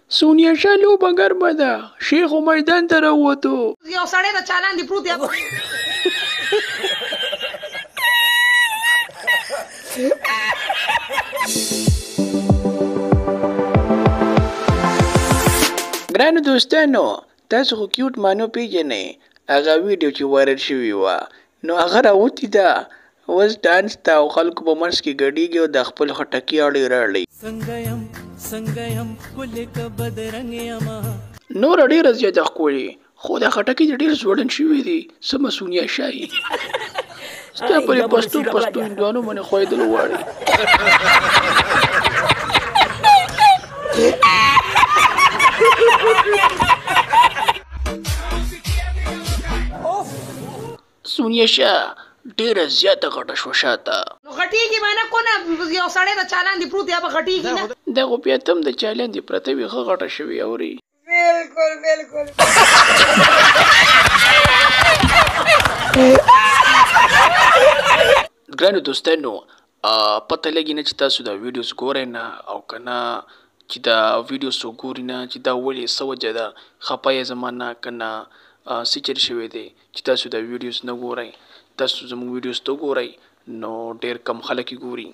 سونیا شاه لوبه ګرمه ده، شیخ خو میدان ته راووتو. یو سړی د چا لاندې پروت دی. ګرانو دوستانو، تاسو خو کیوټ مانو پیژنئ، هغه ویډیو چې وایرل شوې وه، نو هغه راوتې ده اوس ډانس ته او خلکو په منځ کې ګډیږي او د خپل خټکي اړې راړي. څنګه یم، څنګه یم، ښکلې که بدرنګ یمه. نوره ډېره زیاته ښکلې، خو دا خټکي دې ډېر ځوړند شوي دي، سمه سونیا شاه یې. ستا په دې پستو پستو هندوانو باندې ښویېدل غواړي. سونیا شاه ډېره زیاته غټه شوه شاته. نو غټیږي به نه کونه، یو سړی د چا لاندې پروت دی به غټیږي نه. دا خو بیا تم د چا لاندې پرته وي، ښه غټه شوې اوري. بالکل بالکل. ګرانو دوستانو، پته لګي نه چې تاسو دا ویډیوز ګورئ نه او که نه، چې دا ویډیو څوک ګوري نه، چې دا ولې څه وجه ده، خفه یې زما نه که نه، څه چل شوی دی چې تاسو دا ویډیوز نه ګورئ؟ تاسو زموږ ویډیوز ته وګورئ، نو ډېر کم خلک یې ګوري.